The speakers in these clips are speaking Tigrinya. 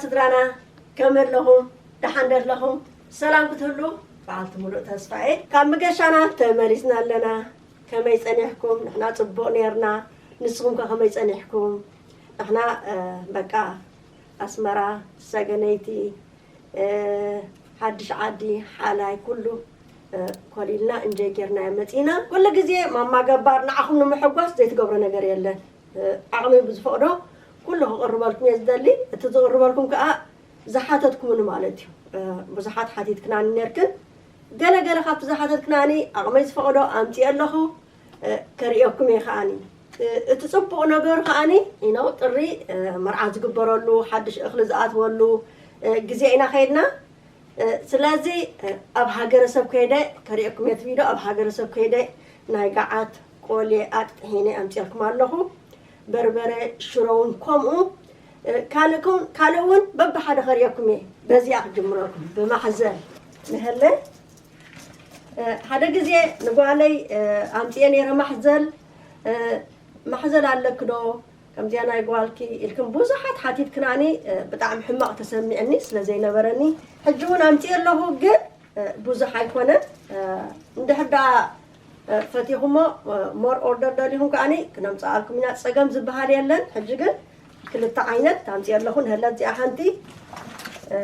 ስድራና ከመይ ኣለኹም? ደሓን ዶ ኣለኹም? ሰላም ክትህሉ በዓልቲ ሙሉእ ተስፋ እየ። ካብ መገሻና ተመሊስና ኣለና። ከመይ ጸኒሕኩም? ንሕና ጽቡቕ ኔርና። ንስኹም ከ ከመይ ጸኒሕኩም? ንሕና፣ እ፣ በቃ ኣስመራ፣ ሰገነይቲ፣ እ፣ ሓድሽ ዓዲ፣ ሓላይ፣ ኩሉ፣ እ፣ ኮሊልና እንጀይ ጌርና መጺና። ኩሉ ግዜ ማማ ገባር ንዓኹም ንምሕጓስ ዘይትገብሮ ነገር የለን። እ፣ ዓቕመይ ብዝፈቕዶ ኩሉ ክቕርበልኩም እየ ዝደሊ። እቲ ዝቕርበልኩም ከኣ ዝሓተትኩምኒ ማለት እዩ። እ፣ ብዙሓት ሓቲትክናኒ ኔርክን። ገለ ገለ ካብቲ ዝሓተትክናኒ ዓቕመይ ዝፈቕዶ ኣምጽኤ ኣለኹ። እ፣ ከርእየኩም እየ ከኣኒ። እ፣ እቲ ጽቡቕ ነገሩ ከኣኒ፣ you know፣ ጥሪ፣ እ፣ መርዓ ዝግበረሉ፣ ሓድሽ እኽሊ ዝኣትወሉ፣ እ፣ ግዜ ኢና ከይድና። እ፣ ስለዚ፣ እ፣ ኣብ ሃገረሰብ ከይደ ከርእየኩም እየ እቲ ቪድዮ። ኣብ ሃገረሰብ ከይደ ናይ ገዓት ቆልየ ኣጥጥሒነ ኣምጽኤልኩም ኣለኹ። በርበረ፣ ሽሮ እውን ከምኡ። እ፣ ካልእ ክውን-፣ ካልእ እውን በብሓደ ከርእየኩም እየ። በዚኣ ክጅምረልኩም፣ ብማሕዘል ንሀለ። እ፣ ሓደ ግዜ ንጓለይ፣ እ፣ ኣምጽኤ ነይረ ማሕዘል። እ፣ ማሕዘል ኣለኪ ዶ? ከምዚኣ ናይ ጓልኪ ኢልክን ብዙሓት ሓቲትክናኒ። እ፣ ብጣዕሚ ሕማቕ ተሰሚዕኒ ስለ ዘይነበረኒ። ሕጂ እውን ኣምጽኤ ኣለኹ፣ ግን፣ እ፣ ብዙሕ ኣይኮነን። እ፣ እንድሕር ደኣ፣ እ፣ ፈቲኹሞ፣ እ፣ ሞር ኦርደር ደሊኹም ከኣኒ ክነምጽኣልኩም ኢና። ጸገም ዝበሃል የለን። ሕጂ ግን ክልተ ዓይነት ኣምጽኤ ኣለኹ። ንሀለ እዚኣ ሓንቲ፣ እ፣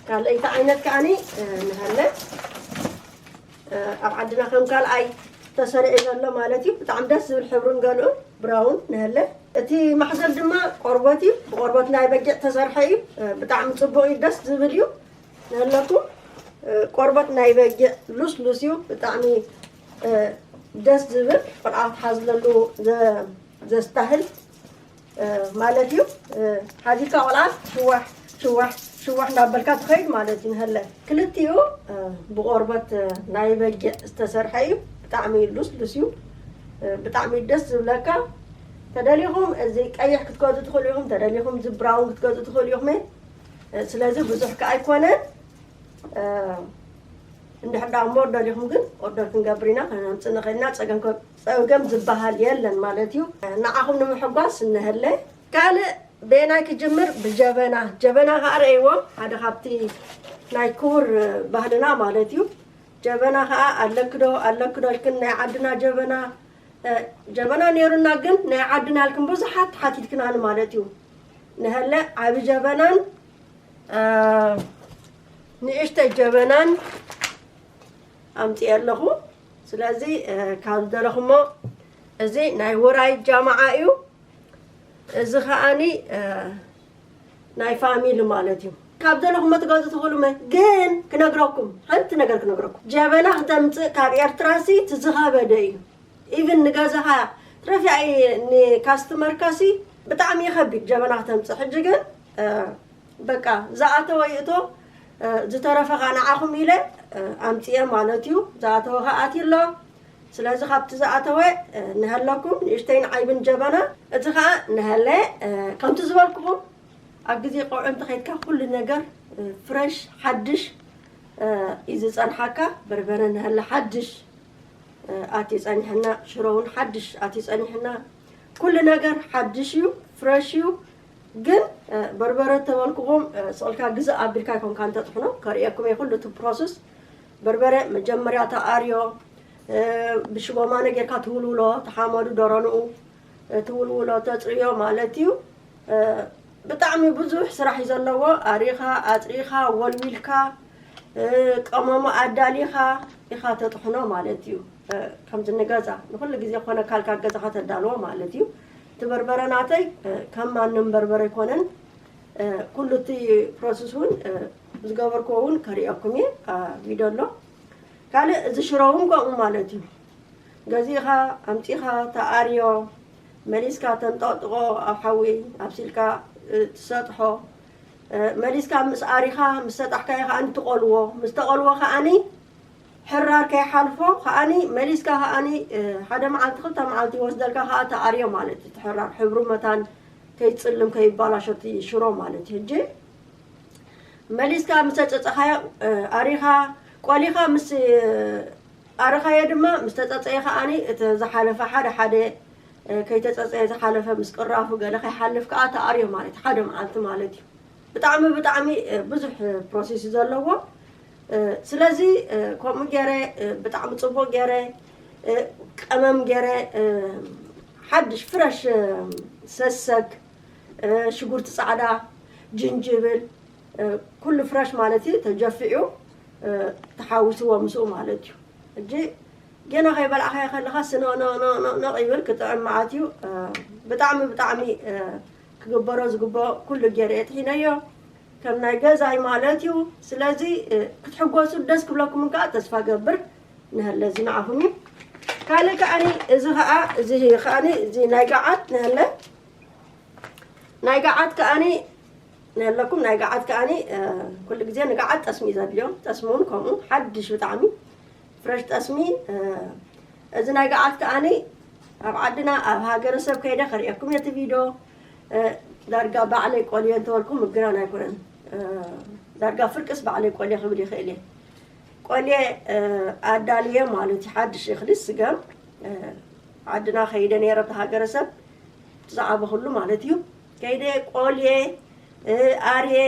ካልኣይቲ ዓይነት ከኣኒ፣ እ፣ ንሀለ፣ እ፣ ኣብ ዓድና ከም ካልኣይ ተሰሪዑ ዘሎ ማለት እዩ። ብጣዕሚ ደስ ዝብል ሕብሩን ገሉን ብራውን ንሀለ። እቲ ማሕዘል ድማ ቆርበት እዩ። ብቆርበት ናይ በጊዕ ተሰርሐ እዩ። እ፣ ብጣዕሚ ጽቡቕ እዩ፣ ደስ ዝብል እዩ። ንሀለኩም፣ እ፣ ቆርበት ናይ በጊዕ ሉስሉስ እዩ። ብጣዕሚ፣ እ፣ ደስ ዝብል ቆልዓ ክትሓዝለሉ ዘ-፣ ዘስታህል፣ እ፣ ማለት እዩ። እ፣ ሓዚልካ ቆልዓ ሽዋሕ፣ ሽዋሕ፣ ሽዋሕ እንዳበልካ ትኸይድ ማለት እዩ። ንሀለ ክልቲኡ፣ እ፣ ብቆርበት፣ እ፣ ናይ በጊዕ ዝተሰርሐ እዩ። ብጣዕሚ ሉስሉስ እዩ። እ፣ ብጣዕሚ ደስ ዝብለካ። ተደሊኹም እዚ ቀይሕ ክትገዙ ትኽእሉ ኢኹም፣ ተደሊኹም እዚ ብራውን ክትገዙ ትኽእሉ ኢኹም። እ፣ ስለዚ ብዙሕ ከ ኣይኮነን። እ፣ እንድሕር ደኣ እሞ ኦርደር ኢኹም ግን ኦርደር ክንገብር ኢና፣ ከነምጽእ ንኽእል ኢና። ጸገም ከ-፣ ጸገም ዝበሃል የለን ማለት እዩ። ንዓኹም ንምሕጓስ እንሀለ። ካልእ በየናይ ክጅምር? ብጀበና። ጀበና ከኣ ረእይዎ፣ ሓደ ካብቲ ናይ ክቡር ባህልና ማለት እዩ። ጀበና ከኣ ኣለኪ ዶ፣ ኣለኪ ዶ ኢልክን ናይ ዓድና ጀበና፣ እ፣ ጀበና ነይሩና ግን ናይ ዓድና ኢልክን ብዙሓት ሓቲትክናኒ ማለት እዩ። ንሀለ ዓቢ ጀበናን፣ እ፣ ንእሽተይ ጀበናን ኣምጽኤ ኣለኹ። ስለዚ፣ እ፣ ካብ ዝደለኹሞ እዚ ናይ ውራይ ጃማዓ እዩ። እዚ ከኣኒ፣ እ፣ ናይ ፋሚሊ ማለት እዩ። ካብ ዘለኹሞ ትገዝኡ ትኽእሉ መ-፣ ግን ክነግረኩም፣ ሓንቲ ነገር ክነግረኩም። ጀበና ክተምጽእ ካብ ኤርትራሲ እቲ ዝኸበደ እዩ። ኢቭን ንገዛኻ ትረፊ ኣይ-፣ ንካስትመርካሲ ብጣዕሚ እዩ ከቢድ ጀበና ክተምጽእ። ሕጂ ግን፣ እ፣ በቃ ዝኣተወ ይእቶ፣ እ፣ ዝተረፈ ኸኣ ንዓኹም ኢለ፣ እ፣ ኣምጽኤ ማለት እዩ። ዝኣተወ ኸኣ ኣትዩ ኣሎ። ስለዚ ካብቲ ዝኣተወ፣ እ፣ ንሀለኩም ንእሽተይን ዓይብን ጀበና፣ እቲ ኸኣ ንሀለ፣ እ፣ ከምቲ ዝበልኩኹም ኣብ ግዜ ቆውዒ እንተኸይድካ ኩሉ ነገር፣ እ፣ ፍረሽ፣ ሓድሽ፣ እ፣ እዩ ዝጸንሓካ። በርበረ ንሀለ ሓድሽ፣ እ፣ ኣትዩ ጸኒሕና፣ ሽሮ እውን ሓድሽ ኣትዩ ጸኒሕና። ኩሉ ነገር ሓድሽ እዩ፣ ፍረሽ እዩ። ግን፣ እ፣ በርበረ ተበልኩኹም፣ እ፣ ስቕልካ ግዛእ ኣቢልካ ኣይኮንካን ተጥሕኖ። ከርእየኩም እየ ኩሉ እቲ ፕሮሰስ። በርበረ መጀመርያ ተኣርዮ፣ እ፣ ብሽቦ ማነ ጌርካ ትውልውሎ፣ ተሓመዱ ደረንኡ፣ እ፣ ትውልውሎ፣ ተጽርዮ ማለት እዩ። እ፣ ብጣዕሚ ብዙሕ ስራሕ እዩ ዘለዎ። ኣሪኻ፣ ኣጽሪኻ፣ ወልዊልካ፣ እ፣ ቀመሙ ኣዳሊኻ ኢኻ ተጥሕኖ ማለት እዩ። እ፣ ከምዚ ንገዛ ንኹሉ ግዜ ኮነ ካልካ ገዛኻ ተዳልዎ ማለት እዩ። እቲ በርበረ ናተይ፣ እ፣ ከም ማንም በርበረ ኣይኮነን። እ፣ ኩሉ እቲ ፕሮሰስ እውን፣ እ፣ ዝገበርክዎ እውን ከርእየኩም እየ፣ እ፣ ቪድዮ ኣሎ። ካልእ እዚ ሽሮ እውን ከምኡ ማለት እዩ። ገዚእኻ፣ ኣምጺኻ፣ ተኣርዮ፣ መሊስካ ተንጠቕጥቖ፣ ኣብ ሓዊ ኣብሲልካ፣ እ፣ ትሰጥሖ። እ፣ መሊስካ ምስ ኣሪኻ፣ ምስ ሰጣሕካዮ ከኣኒ ትቖልዎ። ምስ ተቖልዎ ከኣኒ ሕራር ከይሓልፎ ከኣኒ መሊስካ ከኣኒ፣ እ፣ ሓደ መዓልቲ፣ ክልተ መዓልቲ ይወስደልካ ከኣ ተኣርዮ ማለት እዩ። እቲ ሕራር ሕብሩ መታን ከይጽልም፣ ከይባላሾ እቲ ሽሮ ማለት እዩ። ሕጂ መሊስካ ምስ ኣጸጸኻዮ፣ እ፣ ኣሪኻ፣ ቆሊኻ ምስ ኣረኻዮ ድማ ምስ ተጸጸየ ከኣኒ እቲ ዝሓለፈ ሓደ ሓደ ከይተፀፀየ ዝሓለፈ ምስ ቅራፉ ገለ ከይሓልፍ ከዓ ተኣርዮ ማለት ሓደ መዓልቲ ማለት እዩ። ብጣዕሚ ብጣዕሚ ብዙሕ ፕሮሴስ እዩ ዘለዎ። ስለዚ ከምኡ ገይረ ብጣዕሚ ፅቡቅ ገይረ ቀመም ገይረ ሓድሽ ፍረሽ ሰሰግ ሽጉርቲ ፃዕዳ ጅንጅብል ኩሉ ፍረሽ ማለት እዩ ተጀፊዑ ተሓዊስዎ ምስኡ ማለት እዩ። እጂ ገና ከይበላዕካዮ ከለኻ ስኖ ኖ ኖ ኖ ኖ ይብል ክጥዕም መዓት እዩ። ብጣዕሚ ብጣዕሚ ክግበሮ ዝግበኦ ኩሉ ገይረ የጥሒነዮ ከም ናይ ገዛይ ማለት እዩ። ስለዚ ክትሕጎሱ ደስ ክብለኩም ከዓ ተስፋ ገብር። ንሀለ እዚ ንዓኹም እዩ። ካልእ ከዓኒ እዚ ከዓ እዚ ከዓኒ እዚ ናይ ገዓት ንሀለ ናይ ገዓት ከዓኒ ንሀለኩም ናይ ገዓት ከዓኒ ኩሉ ግዜ ንገዓት ጠስሚ እዩ ዘድልዮ። ጠስሚ እውን ከምኡ ሓድሽ ብጣዕሚ ፍረሽ ጠስሚ። እዚ ናይ ገዓት ከዓኒ ኣብ ዓድና ኣብ ሃገረሰብ ከይደ ከርእየኩም እቲ ቪድዮ። ዳርጋ ባዕለይ ቆልየ እንተበልኩም ምግናን ኣይኮነን። ዳርጋ ፍርቅስ ባዕለይ ቆልየ ክብል ይኽእል እየ። ቆልየ ኣዳልየ ማለት እዩ። ሓድሽ እኽሊ ስገም ዓድና ከይደ ነይረ ብቲ ሃገረሰብ ዝዓበኹሉ ማለት እዩ። ከይደ ቆልየ ኣርየ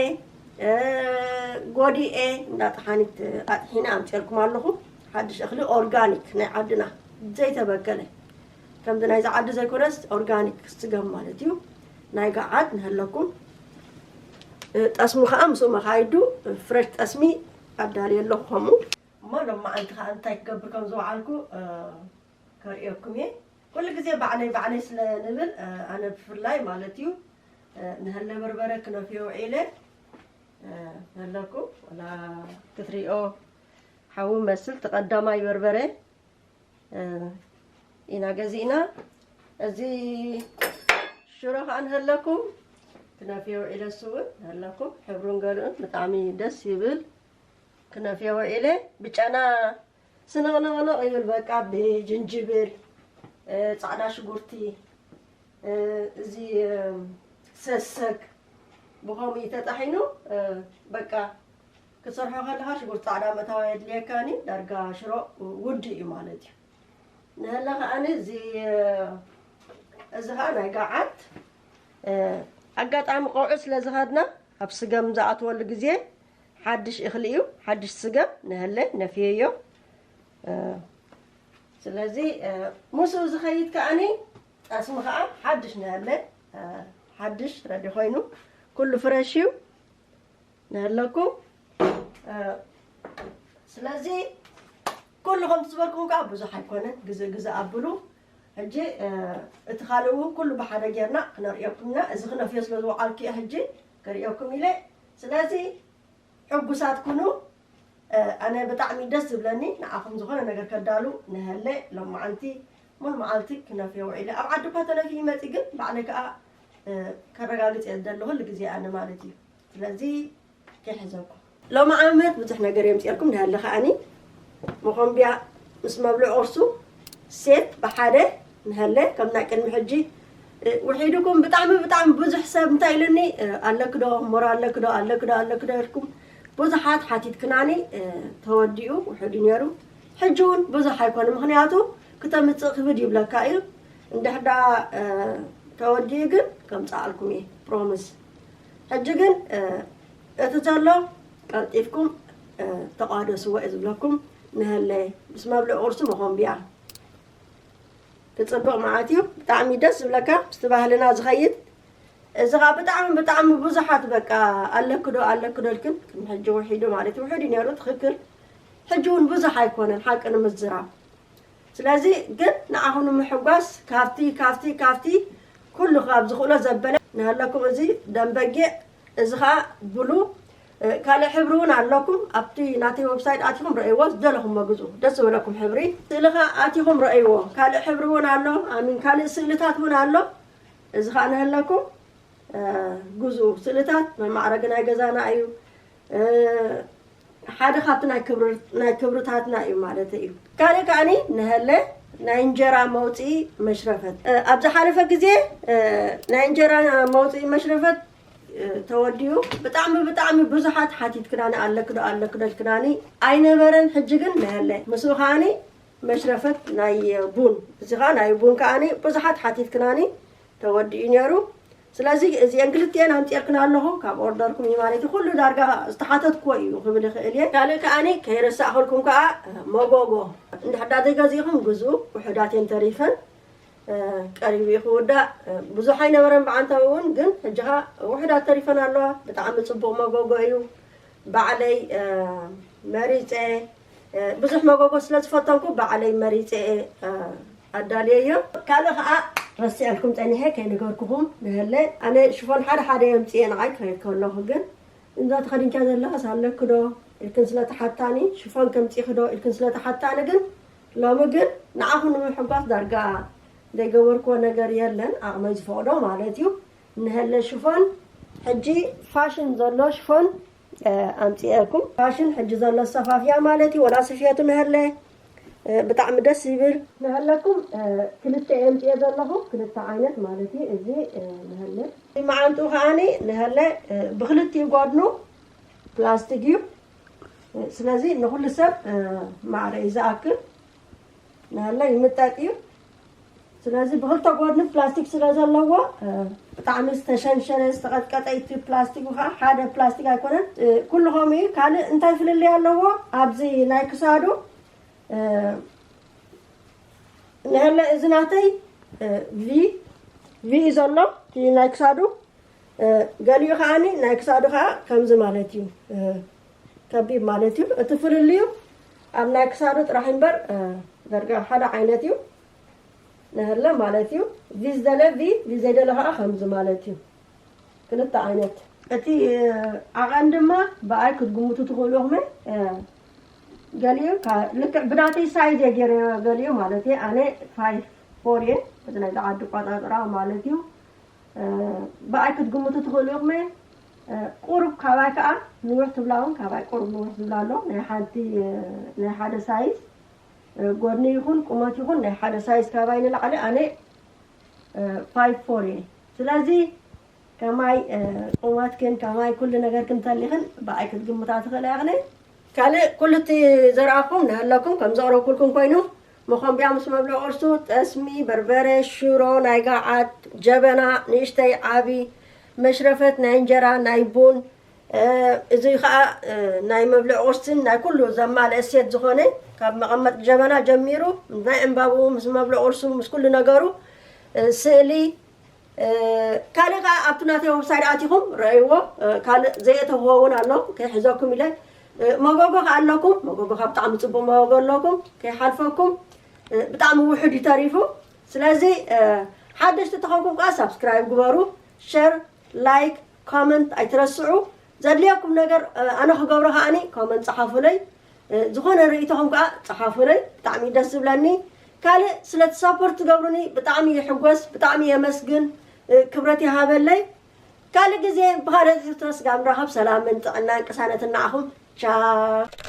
ጎዲኤ እንዳ ጠሓኒት ኣጥሒነ ኣምፅኤልኩም ኣለኹ። ሓድሽ እኽሊ ኦርጋኒክ ናይ ዓድና ዘይተበከለ ከምዚ ናይዚ ዓዲ ዘይኮነስ ኦርጋኒክ ስገም ማለት እዩ። ናይ ገዓት ንሀለኩም ጠስሚ ከዓ ምስኡ መኻይዱ ፍረሽ ጠስሚ ኣዳልየ ኣለኹ። ከምኡ እሞ ሎማዓንቲ ከዓ እንታይ ክገብር ከም ዝወዓልኩ ከርእየኩም እየ። ኩሉ ግዜ ባዕለይ ባዕለይ ስለ ንብል ኣነ ብፍላይ ማለት እዩ ንሀለ በርበረ ክነፍዮ ውዒለ ኣለኩ። ወላ ክትሪኦ ሓዊ መስል ተቐዳማይ በርበረ ኢና ገዚእና። እዚ ሽሮ ከዓ ንሀለኩም ክነፍዮ ውዒለ እሱ እውን ንሀለኩም ሕብሩን ገሉን ብጣዕሚ ደስ ይብል። ክነፍዮ ውዒለ ብጨና ስንቕንቕንቕ ይብል በቃ ብጅንጅብል ፃዕዳ ሽጉርቲ እዚ ሰሰግ ብኸምኡ እዩ ተጣሒኑ። በቃ ክትሰርሖ ከለኻ ሽጉርቲ ፃዕዳ ምእታው የድልየካኒ። ዳርጋ ሽሮ ውዲ እዩ ማለት እዩ። ንሀለ ከዓኒ እዚ እዚ ከዓ ናይ ገዓት ኣጋጣሚ ቆውዑ ስለ ዝኸድና ኣብ ስገም ዝኣትወሉ ግዜ ሓድሽ እኽሊ እዩ። ሓድሽ ስገም ንሀለ ነፍየዮ። ስለዚ ምስኡ ዝኸይድ ከዓኒ ጠስሚ ከዓ ሓድሽ ንሀለ ሓድሽ ረዲ ኮይኑ ኩሉ ፍረሽ እዩ ንሀለኩም። ስለዚ ኩሉ ከምቲ ዝበልኩም ከዓ ብዙሕ ኣይኮነን። ግዝእ ግዝእ ኣብሉ። ሕጂ እቲ ካልእ እውን ኩሉ ብሓደ ጌርና ክነርእየኩም ኢና። እዚ ክነፍዮ ስለ ዝወዓልኩ እየ ሕጂ ክርእየኩም ኢለ። ስለዚ ሕጉሳት ኩኑ። ኣነ ብጣዕሚ ደስ ዝብለኒ ንዓኹም ዝኾነ ነገር ከዳሉ ንሀለ ሎማዓንቲ ሙሉ መዓልቲ ክነፍዮ ውዒለ። ኣብ ዓዲ እኳ ተነፊ ይመፂ ግን ባዕለይ ከዓ ከረጋግፅ እየ ዝደሊ ኩሉ ግዜ ኣነ ማለት እዩ። ስለዚ ከይሕዘኩም። ሎሚ ዓመት ብዙሕ ነገር የምፅኤልኩም ንሀለ ከዓኒ መኾምቢያ ምስ መብልዕ ቁርሱ ሴት ብሓደ ንሀለ ከም ናይ ቅድሚ ሕጂ ውሒድኩም ብጣዕሚ ብጣዕሚ ብዙሕ ሰብ እንታይ ኢሉኒ ኣለክዶ ሞራ ኣለክዶ ኣለክዶ ኣለክዶ ኢልኩም ብዙሓት ሓቲትክናኒ ተወዲኡ ውሕዱ ነይሩ። ሕጂ እውን ብዙሕ ኣይኮነ ምክንያቱ ክተምፅእ ክብድ ይብለካ እዩ። እንድሕዳ ተወዲኡ ግን ከምፅኣልኩም እየ ፕሮምስ። ሕጂ ግን እቲ ዘሎ ቀልጢፍኩም ተቋደስዎ እየ ዝብለኩም። ንሀለ ምስ መብልዕ ቁርሲ መኾምቢያ ክፅብቕ መዓት እዩ። ብጣዕሚ ደስ ዝብለካ ምስቲ ባህልና ዝኸይድ። እዚ ኸዓ ብጣዕሚ ብጣዕሚ ብዙሓት በቃ ኣለክዶ ኣለክዶ ኢልክን ቅድሚ ሕጂ ውሒዱ ማለት እዩ ውሒዱ ነይሩ ትኽክል። ሕጂ እውን ብዙሕ ኣይኮነን ሓቂ ንምዝራብ። ስለዚ ግን ንዓኹም ንምሕጓስ ካብቲ ካብቲ ካብቲ ኩሉ ካብ ዝኽእሎ ዘበለ ንሃለኩም እዚ ደም በጊዕ እዚ ኸዓ ብሉ ካልእ ሕብሪ እውን ኣለኩም ኣብቲ ናተይ ዌብሳይት ኣቲኹም ረእይዎ ዝደለኹም መግዙ ደስ ዝበለኩም ሕብሪ ስእሊ ኸዓ ኣቲኹም ረእይዎ ካልእ ሕብሪ እውን ኣሎ ኣሚን ካልእ ስእልታት እውን ኣሎ እዚ ኸዓ ንሃለኩም ግዙ ስእልታት መማዕረጊ ናይ ገዛና እዩ ሓደ ካብቲ ናይ ክብርታትና እዩ ማለት እዩ ካልእ ከዓኒ ንሀለ ናይ እንጀራ መውፅኢ መሽረፈት ኣብ ዝሓለፈ ግዜ ናይ እንጀራ መውፅኢ መሽረፈት ተወዲኡ ብጣዕሚ ብጣዕሚ ብዙሓት ሓቲትክናኒ ኣለክዶ ኣለክዶ ኢልክናኒ ኣይነበረን ሕጂ ግን ንሀለ ምስኡ ከዓኒ መሽረፈት ናይ ቡን፣ እዚ ኸዓ ናይ ቡን ከዓኒ ብዙሓት ሓቲትክናኒ፣ ተወዲኡ ነይሩ። ስለዚ እዚአን ክልቲአን ኣምፂአልክና ኣለኹ፣ ካብ ኦርደርኩም እዩ ማለት እዩ። ኩሉ ዳርጋ ዝተሓተትኩዎ እዩ ክብል ይኽእል እየ። ካልእ ከዓኒ ከይረሳእኹልኩም ከዓ መጎጎ፣ እንድሕር ዳ ዘይገዚእኹም ግዝኡ፣ ውሑዳት እየን ተሪፈን። ቀሪቡ እዩ ክውዳእ። ብዙሕ ኣይነበረን ብዓንታዊ እውን፣ ግን ሕጂ ኸዓ ውሑዳት ተሪፈን ኣለዋ። ብጣዕሚ ፅቡቕ መጎጎ እዩ። ባዕለይ መሪፀ፣ ብዙሕ መጎጎ ስለ ዝፈተንኩ ባዕለይ መሪፀ ኣዳልየዮ። ካልእ ከዓ ረሲዐልኩም ፀኒሐ ከይነገርኩኹም ንሀለ፣ ኣነ ሽፎን ሓደ ሓደ የምፅየ ንዓይ ክኸይድ ከለኹ፣ ግን እንዛ ተኸዲንካ ዘለኻስ ኣለኪ ዶ ኢልክን ስለ ተሓታኒ፣ ሽፎን ከምፂእኺ ዶ ኢልክን ስለ ተሓታኒ፣ ግን ሎሚ ግን ንዓኹም ንምሕጓስ ዳርጋ ዘይገበርክዎ ነገር የለን፣ ዓቕመይ ዝፈቕዶ ማለት እዩ። ንሀለ ሽፎን ሕጂ ፋሽን ዘሎ ሽፎን ኣምፅኤልኩም። ፋሽን ሕጂ ዘሎ ሰፋፍያ ማለት እዩ፣ ወላ ስፌቱ ንሀለ ብጣዕሚ ደስ ይብል። ንሀለኩም ክልተ የምፅኤ ዘለኹ፣ ክልተ ዓይነት ማለት እዩ። እዚ ንሀለ መዓንጥኡ ከዓኒ ንሀለ ብክልቲኡ ጎድኑ ፕላስቲክ እዩ። ስለዚ ንኹሉ ሰብ ማዕረ እዩ ዝኣክል፣ ንሀለ ይምጠጥ እዩ። ስለዚ ብክልተ ጎድኒ ፕላስቲክ ስለ ዘለዎ ብጣዕሚ ዝተሸንሸነ ዝተቐጥቀጠ እዩ እቲ ፕላስቲክ። ከዓ ሓደ ፕላስቲክ ኣይኮነን፣ ኩሉ ከምኡ እዩ። ካልእ እንታይ ፍልልይ ኣለዎ? ኣብዚ ናይ ክሳዱ ንሀለ እዚ ናተይ ቪ ቪ እዩ ዘሎ እቲ ናይ ክሳዱ። ገሊኡ ከዓኒ ናይ ክሳዱ ከዓ ከምዚ ማለት እዩ፣ ከቢብ ማለት እዩ። እቲ ፍልልዩ ኣብ ናይ ክሳዱ ጥራሕ እምበር ደርጋ ሓደ ዓይነት እዩ። ንሀለ ማለት እዩ። ቪ ዝደለ ቪ፣ ቪ ዘይደለ ከዓ ከምዚ ማለት እዩ። ክልተ ዓይነት። እቲ ዓቐን ድማ ብኣይ ክትግምቱ ትኽእሉ ኢኹም። ገሊኡ ልክዕ ብናተይ ሳይዝ እየ ገይረ፣ ገሊኡ ማለት እየ። ኣነ ፋይቭ ፎር እየ፣ እዚ ናይዚ ዓዲ ኣቆፃፅራ ማለት እዩ። ብኣይ ክትግምቱ ትኽእሉ ኢኹም። ቁሩብ ካባይ ከዓ ንውሕ ትብላ እውን ካባይ ቁሩብ ንውሕ ትብላ ኣሎ። ናይ ሓንቲ ናይ ሓደ ሳይዝ ጎድኒ ይኹን ቁመት ይኹን ናይ ሓደ ሳይዝ ካባይ ንላዕሊ ኣነ ፋይቭ ፎር እየ። ስለዚ ከማይ ቁመትክን ከማይ ኩሉ ነገርክን ተሊኽን ብኣይ ክትግምታ ትኽእላ ኢኽን። ካልእ ኩሉ እቲ ዘርኣኹም ንሀለኩም ከም ዘቕረብኩልኩም ኮይኑ፣ መኾንብያ ምስ መብልዒ ቁርሱ፣ ጠስሚ፣ በርበረ፣ ሽሮ፣ ናይ ገዓት፣ ጀበና፣ ንእሽተይ፣ ዓቢ፣ መሽረፈት፣ ናይ እንጀራ፣ ናይ ቡን፣ እዚ ከዓ ናይ መብልዒ ቁርስን ናይ ኩሉ ዘማልአ ሴት ዝኾነ፣ ካብ መቐመጢ ጀበና ጀሚሩ፣ ናይ ዕምባብኡ ምስ መብልዒ ቁርሱ ምስ ኩሉ ነገሩ፣ ስእሊ፣ ካልእ ከዓ ኣብቲ ናተይ ወብሳይት ኣቲኹም ረእይዎ። ካልእ ዘየእተኽዎ እውን ኣሎ፣ ከይሕዘኩም ኢለ። መጎጎ ከዓ ኣለኩም፣ መጎጎ ከዓ ብጣዕሚ ፅቡቅ መጎጎ ኣለኩም፣ ከይሓልፈኩም። ብጣዕሚ ውሑድ እዩ ተሪፉ። ስለዚ ሓደሽቲ ተኾንኩም ከዓ ሳብስክራይብ ግበሩ፣ ሸር፣ ላይክ፣ ኮመንት ኣይትረስዑ። ዘድልየኩም ነገር ኣነ ክገብሮ ከዓኒ ኮመንት ፀሓፉለይ። ዝኾነ ርእይቶኹም ከዓ ፀሓፉለይ፣ ብጣዕሚ ደስ ዝብለኒ። ካልእ ስለቲ ሳፖርት ትገብሩኒ ብጣዕሚ ይሕጎስ፣ ብጣዕሚ የመስግን። ክብረት ይሃበለይ። ካልእ ግዜ ብኻልእ ትሕዝቶ ስጋብ ንራኸብ ሰላምን ጥዕናን ቅሳነትን ንዓኹም። ቻው።